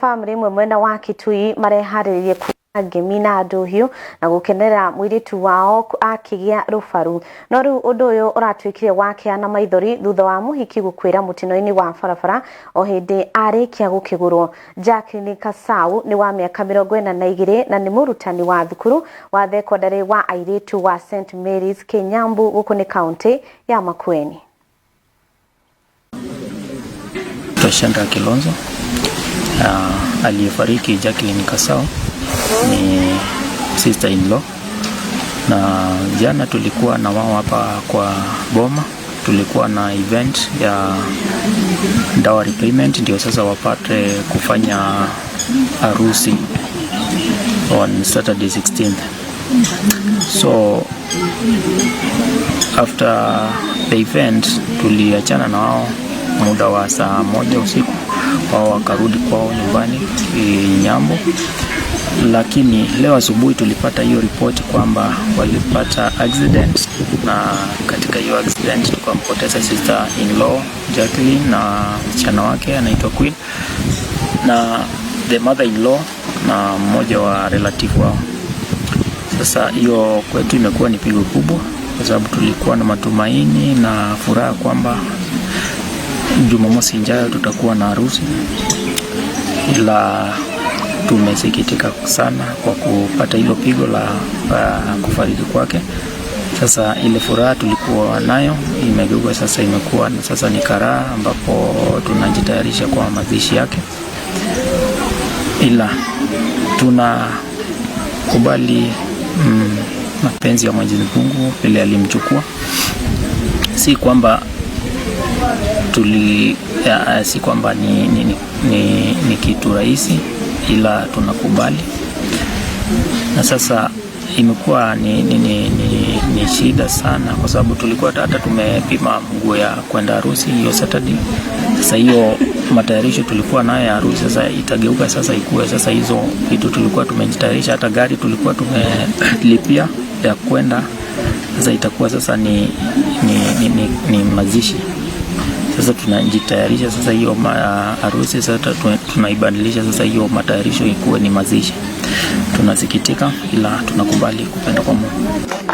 Bamĩrĩ ĩmwe mwena wa Kitui mareharĩrĩrie kuga ngemi na ndũhiũ na gũkenerera mũirĩtu wao akĩgĩa rũbaru. No rĩu ũndũ ũyũ ũratuĩkire wa kĩeha na maithori thutha wa mũhiki gũkuĩra mũtino-inĩ wa barabara o hĩndĩ arĩkia gũkĩgũrwo. Jacqueline Kasau nĩ wa mĩaka 42 na nĩ mũrutani wa thukuru wa thekondarĩ wa airĩtu wa St Mary's Kinyambu gũkũ nĩ kaũntĩ ya Makueni. Chandra Kilonzo. Aliyefariki Jacqueline Kasau ni sister in law, na jana tulikuwa na wao hapa kwa boma, tulikuwa na event ya dowry payment, ndio sasa wapate kufanya harusi on Saturday 16th. So after the event tuliachana na wao muda wa saa 1 usiku, wao wakarudi kwao nyumbani Kinyambo, lakini leo asubuhi tulipata hiyo ripoti kwamba walipata accident, na katika hiyo accident tukampoteza sister in law Jacqueline na msichana wake anaitwa Queen na the mother in law na mmoja wa relative wao. Sasa hiyo kwetu imekuwa ni pigo kubwa, kwa sababu tulikuwa na matumaini na furaha kwamba Jumamosi ijayo tutakuwa na harusi, ila tumesikitika sana kwa kupata hilo pigo la kufariki kwake. Sasa ile furaha tulikuwa nayo imegeuka sasa, imekuwa sasa ni karaha, ambapo tunajitayarisha kwa mazishi yake, ila tunakubali mapenzi ya Mwenyezi Mungu vile alimchukua, si kwamba tuli ya, si kwamba ni kitu rahisi, ila tunakubali. Na sasa imekuwa ni shida sana, kwa sababu tulikuwa hata tumepima nguo ya kwenda harusi hiyo Saturday. Sasa hiyo matayarisho tulikuwa nayo ya harusi sasa itageuka sasa ikuwe sasa hizo vitu tulikuwa tumejitayarisha, hata gari tulikuwa tumelipia ya kwenda, sasa itakuwa sasa ni mazishi. Sasa tunajitayarisha sasa hiyo harusi sasa tunaibadilisha sasa hiyo matayarisho ikuwe ni mazishi. Tunasikitika, ila tunakubali kupenda kwa Mungu.